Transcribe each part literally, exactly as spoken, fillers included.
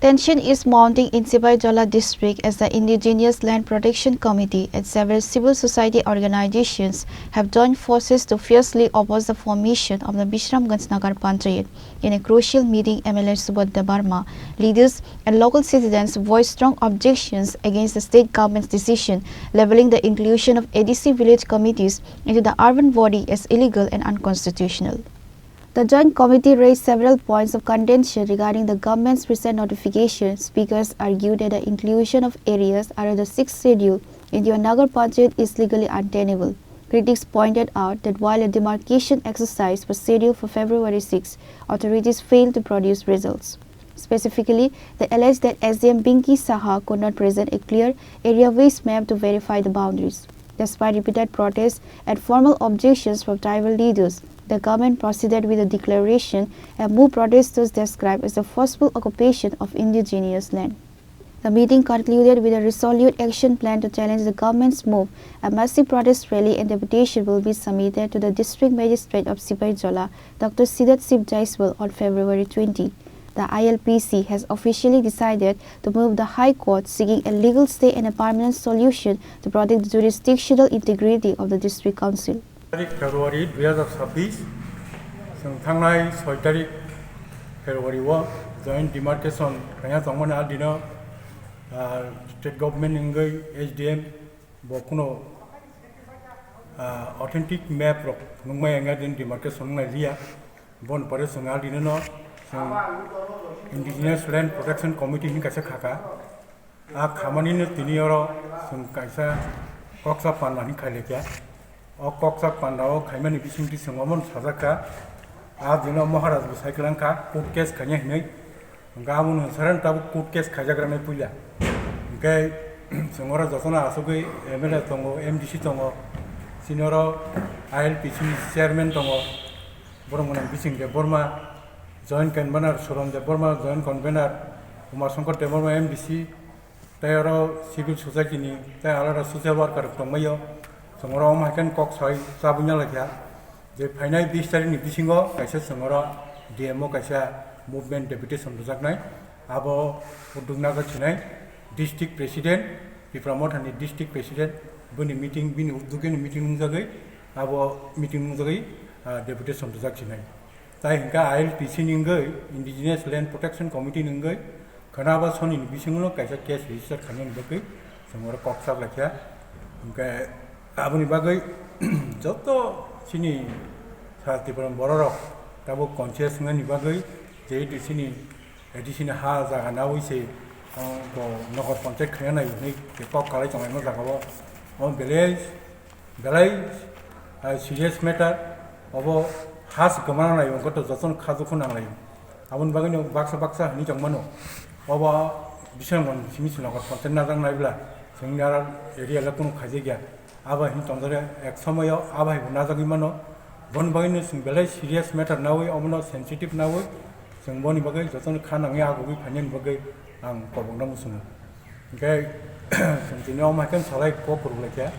Tension is mounting in Sipaijala district as the Indigenous Land Protection Committee and several civil society organizations have joined forces to fiercely oppose the formation of the Bishramganj Nagar Panchayat. In a crucial meeting, M L A Subodh Debbarma, leaders and local citizens voiced strong objections against the state government's decision labeling the inclusion of A D C village committees into the urban body as illegal and unconstitutional. The joint committee raised several points of contention regarding the government's recent notification. Speakers argued that the inclusion of areas under the sixth schedule into a Nagar Panchayat is legally untenable. Critics pointed out that while a demarcation exercise was scheduled for February sixth, authorities failed to produce results. Specifically, they alleged that S D M Binky Saha could not present a clear area-based map to verify the boundaries. Despite repeated protests and formal objections from tribal leaders, the government proceeded with the declaration and moved protesters described as the forceful occupation of indigenous land. The meeting concluded with a resolute action plan to challenge the government's move. A massive protest rally and deputation will be submitted to the District Magistrate of Sipaijala, Doctor Siddharth Shiv Jaiswal, on February twenty. The I L P C has officially decided to move the High Court, seeking a legal stay and a permanent solution to protect the jurisdictional integrity of the District Council. Tarik February dui hazar sabbish, chwng thangnai soi tarik February o joint demarcation khaina tongmani adino, ah, state government wngwi S D M bo kuno, ah, authentic map rok nukmai wngya din demarcation wngnai liya. Bon pore chwng adino no chwng Indigenous Land Protection Committee hinwi kaisa khaka. A khamani no tini oro chwng kaisa koksa panda hinwi khailekya. O koksa panda o khaimani bisingtwi chwng omono sajakka. A dino Maharaj bo sai kwlangkha court case khaina hinwi. Hwnkhe abono saran tabuk court case khaijakraknai puila. Hwnkhe chwng oro jotono asugwi M L A tongo, M D C tongo, chini oro I L P C ni chairman tongo, borok mwnang Bising Debbarma, joint convener Suron Debbarma, joint convener Uma Shankar Debbarma, M D C, tei oro civil society ni tei alada social worker rok tongbaio. Chwng oro omo hai khe kok sai chabwi nang lai kha. Je phainai bis tarikni bisingo kaisa chwng oro D M o kaisa movement deputation rwjaknai. Abo udduk najak sinai district president, Tipra Mothani district president, bini meeting, bini uddukeni meeting wngjagwi, abo meeting wngjagwi, ah, deputation rwjak sinai. Tai hwnkhe I L P C ni wngwi, Indigenous Land Protection Committee ni wngwi, khwnaba sonini bisingo kaisa case register khainani bagwi chwng oro kok chaplaikha. Hwnkhe aboni bagwi joto chini sa Tipra bororok tabuk conscious wngnani bagwi, jehetu chini A D C ni ha jaga nawi se, o, bo Nagar Panchayat khaina nai hwnwi kok kalai tonglaima jaga o. O belai, belai, ah, serious matter. Obo ha se kwmana nai, wngkha to jotono kha dukhu nang lai. Aboni bagwi no baksa baksa hwnwi tong mano. Obo Bisramganj simi se Nagar Panchayat najak nai bwla, chwngni aro area le kunu khaijak ya. Abo hwnwi tongjak ya, ek somoyo abo hai bo najagwi mano. Boni bagwino chwng belai serious matter nawi, omono sensitive nawi, chwng boni bagwi jotono kha nangwi agugwi phainani bagwi ang kobokno muchungo. Hwnkhe chwng tini omo hai khe salai kok kwrwk lai kha,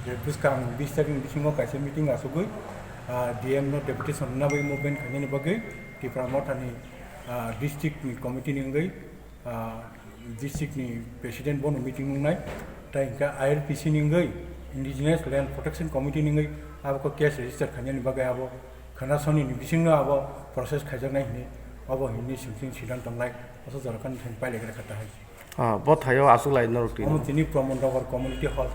je bwskang bis tarikni bisingo kaisa meeting achugwi, ah, D M no deputation rwna bagwi movement khainani bagwi Tipra Mothani, ah, district ni committee ni wngwi, ah, district ni president bono meeting wngnai, tai hwnkhe I L P C ni wngwi, Indigenous Land Protection Committee ni wngwi abo khe case register khainani bagwi abo khwna sonini bisingno abo process khaijaknai hwnwi abo hwnwi sing sing sidang tongnai, aswk jora khan thang pailai kha tahai. Ah, bo thaio aswk lai norok tini. Omo tini Pramon Nagar Community Hall.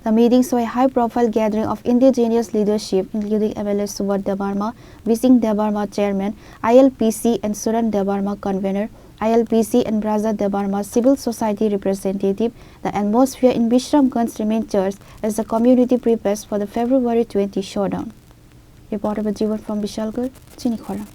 The meeting saw a high-profile gathering of indigenous leadership, including M L A Subodh Debbarma, Bising Debbarma, Chairman, I L P C, and Suran Debbarma, Convener, I L P C, and Braja Debbarma, Civil Society Representative. The atmosphere in Bishramganj remained charged as the community prepares for the February twenty showdown. Reporter Jiwan from Bishalgarh, Chini Khorang.